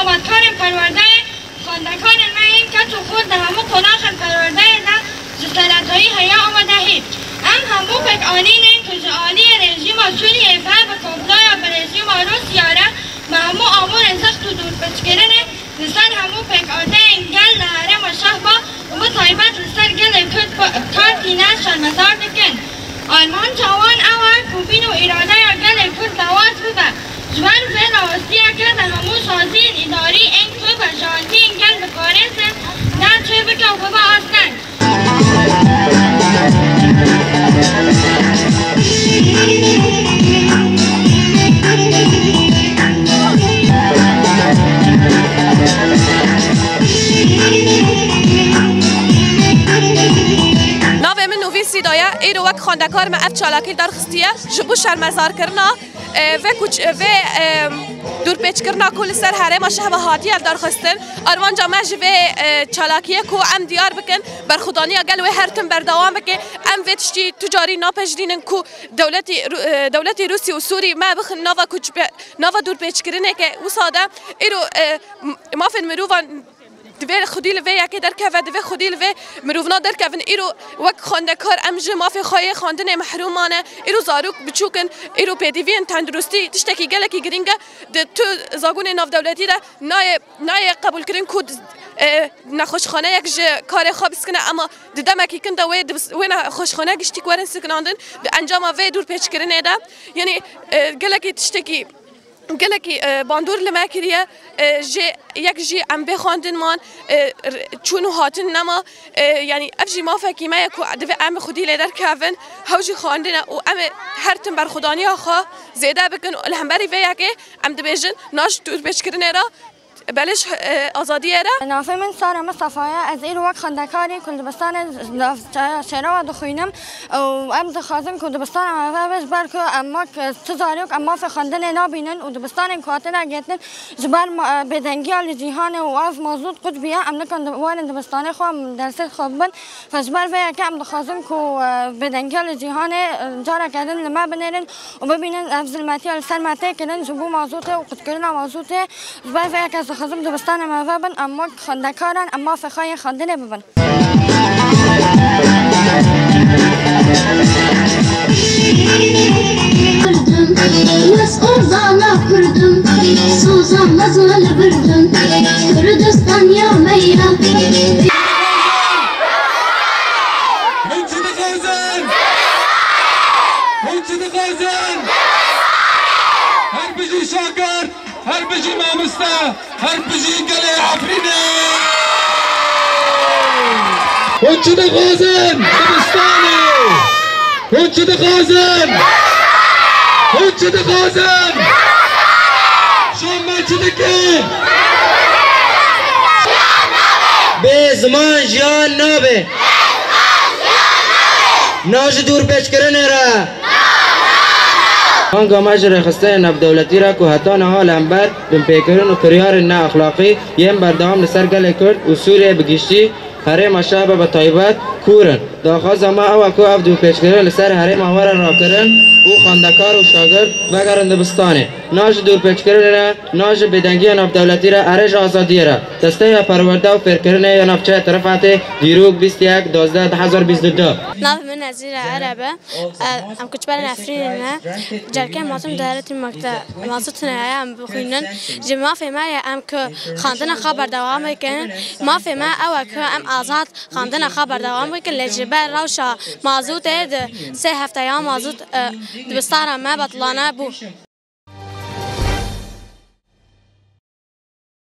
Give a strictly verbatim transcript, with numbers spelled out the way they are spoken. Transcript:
Xizmetkarên perwerdeyê, xwendekarên me yên keç û xurt di hemû qonaxên perwerdeyê de ji seretayî heya amade hîn. Em hemû pêkanîn ên ku ji aliyê rejîma Sûriyeyê ve bi komploya bi rejîma Rûsya re bi hemû amûrên zext û dûrpêçkirinê li ser hemû pêkhateyên gel li herêma Şehba û bi taybet li ser gelê Kurd pa-, kar tîne şermezar dikin. Armanca wan ew e ku bîn û îradeya gelê Kurd dewas bibe. Ji ber vê rawestiyeke de hemû saziyên îdarî ên ku veşartiyên gel diparêzin, dest çêbike û bibe asteng. Navê min Nûvîn Sîdo ye. Îro wek xwendekar me ev çalakî li dar xistiye ji bo şermezarkirina, e, vê kuç-, vê, e, dûrpêçkirina ku li ser herêma Şehba hatiye li dar xistin. Armanca me ji vê, e, çalakiyê ku em diyar bikin, berxwedaniya gel wê her tim berdewam bike. Em vê tiştî tu carî napejirînin ku dewletî Rû-, e, dewletî Rûsya û Sûrî me bixin nava kuçbe-, nava dûrpêçkirineke wisa de. Îro, e, m-, mafên mirovan divê xwedî li vê yekê derkeve, divê xwedî li vê mirovna derkevin. Îro wek xwendekar em ji mafê xwe yê xwendinê mehrûm mane. Îro zarok biçûk in, îro pêdiviyên tenduristî tiştekî gelekî girîng e. Di tu zagonê navdewletî de nayê, nayê qebûlkirin ku, e, nexweşxaneyek ji karê xwe biskine, ema di demekî kin de wê di bis-, wê nexweşxane giştî werin sikinandin. Di encama vê dûrpêçkirinê de, yanî, e, gelekî tiştekî gelekî, e, bandor li me kiriye, e, jê yek jî em bê xwendin man, e, r-, çûn û hatin nema, e, yanî ev jî mafekî me ye ku divê em bi xwedî lê derkevin, hew jî xwendin e û em ê her tim berxwedaniya xwe zêde bikin û li hemberî vê yekê em dibêjin, na ji dûrpêçkirinê re belê ji, e, azadiyê re. Navê min Sara Mistefa ye. Ez îro wek xwendekarê ku li dibistanê Şêrewa dixwînim. Û em dixwazin ku dibistana me vebe, ji ber ku em wek tu zarok em mafê xwendinê nabînin û dibistanên ku hatine girtin ji ber ma-, bêdengiya li cîhanê û ev mazût qut bûye, em nikin di-, werin dibistanê xwe, em dersê xwe bibin. Fe ji ber vê yekê em dixwazin ku, e, bêdengiya li cîhanê, e, careke din li me binêrin û bibînin ev zilmetiya li ser me tê kirin ji bo mazûtê û qutkirina mazûtê. Ji ber vê yekê ez dixwazim dibistanê me vebin, em wek xwendekaran em mafê xwe yên xwendinê bibin. Kurdim, wes ozana Kurdim, soza mezin li birdim, Kurdistan ya me ya. Hûn çi dixwazin? Hûn çi dixwazin? Her bijî şagird, her bijî mamoste, her bijî gelê Efrînê. Hûn çi dixwazin? Dibistanê. Hûn çi dixwazin? Hûn çi dixwazin? Şam me çi dike? Bê ziman jiyan nabe. Na ji dûrpêçkirinê re. Banga me ji rêxistinên navdewletî re ku heta niha li hember binpêkirin û kiryarên neexlaqî yên berdewam li ser gelê Kurd û Sûriyeyê bi giştî, herêma Şehba bi taybet kûr in. Daxwaza me ew e ku ev dûrpêçkirin li ser herêma were rakirin û xwendekar û şagird vegerin dibistanê. Na ji dûrpêçkirinê re, na ji bêdengiya navdewletî re, erê ji azadiyê re. Desteya Perwerde û Fêrkirinê ya Navçeya Tirifetê dîrok bîst û yek duwazdeh du hezar bîst û du. Navê min Nezîre Ereb e. Em koçberên Efrînê ne. Carkê em hatin dayretin mekte-, mazût tune heye, em bixwînin. Ji mafê me ye em ku xwendina xwe berdewam bikin. Mafê me ew e ku em azad xwendina xwe berdewam bikin, lê ji ber rewşa mazûtê di sê hefteya mazût, e, dibistana me betilane bû.